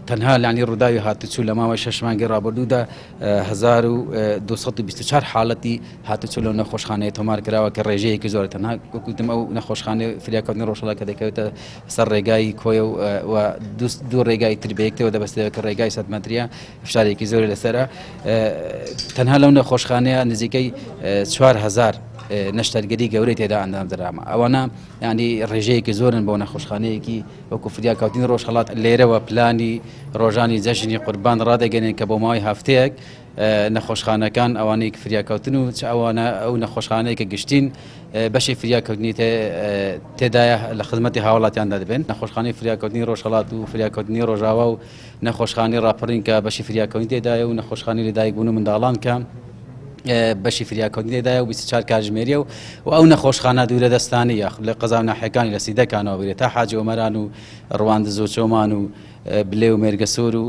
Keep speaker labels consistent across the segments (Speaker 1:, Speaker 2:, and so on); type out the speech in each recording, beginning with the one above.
Speaker 1: تەنها لانی ڕووداوی هاتوچوو لە ماوەی 6 مانگی ڕابردوودا 1224 حاڵەتی هاتوچۆ لەو نەخۆشخانەیە تۆمار کراوە کە ڕێژەیەکی زۆرە. تەنها وەکو وتم ئەو نەخۆشخانەی فریاکەوتنی ڕۆژهەڵات کە دەکەوێتە سەر ڕێگای کۆیە و دوو ڕێگای تر بەیەکتەوە دەبەستێتەوە کە ڕێگای 100 مەتریە فشارێکی زۆری لەسەرە. تەنها لەو نەخۆشخانەیە نزیکەی 4000 نەشتەرگەری گەورەی تێدا ئەندام دراوە. ئەوانە ینی ڕێژەیەکی زۆرن بۆ نەخۆشخانەیەکی وەکو فریاکەوتنی ڕۆژهەڵات. لێرەوە پلانی ڕۆژانی جەژنی قوربان ڕادەگەنێن کە بۆ ماوەی هەفتەیەک نەخۆشخانەکان ئەوانەی فریاکەوتن و چ ئەوانە ئەو نەخۆشخانەیە کە گشتین بەشی فریاکەوتنی تێدایە لە خزمەتی هاوڵاتیاندا دەبێن. نەخۆشخانەی فریاکەوتنی ڕۆژهەڵات و فریاکەوتنی ڕۆژاوا و نەخۆشخانەی ڕاپەڕین کە بەشی فریاکەوتنی تێدایە و نەخۆشخانەی لەدایکبوون و منداڵان کە بەشی فریاکەوتنی تێدایە و 24 کاتژمێریە و ئەو نەخۆشخانە دوورە دەستانی یاخود لە قەزا و ناحیەکانی لە سیدەکانەوە بگرێت تا حاجی ئۆمەران و ڕواندز و چۆمان و بلێ و مێرگەسۆر و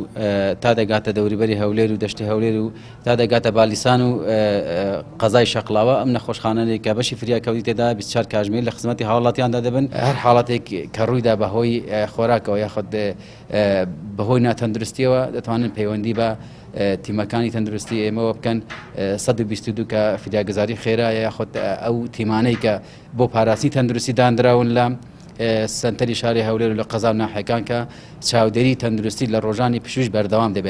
Speaker 1: تا دەگاتە دەوروبەری هەولێر و دەشتی هەولێر و تا دەگاتە بالیسان و قەزای شەقلاوە. ئەم نەخۆشخانەیە کە بەشی فریاکەوتنی تێدا 24 کاتژمێر لە خزمەتی هاوڵاتیاندا دەبن. هەر حاڵەتێک کە ڕوویدا بەهۆی خۆراکەوە یاخود بەهۆی ناتەندروستیەوە دەتوانن پەیوەندی بە تیمەکانی تەندروستی ئێمەوە بکەن. 122 کە فریاگوزاری خێرایە یاخود ئەو تیمانەی کە بۆ پاراستنی تەندروستی دانراون لە سەنتەری شاری هەولێر و لە قەزا و ناحیەکان کە چاودێری تەندروستی لە ڕۆژانی پشووش بەردەوام دەبێت.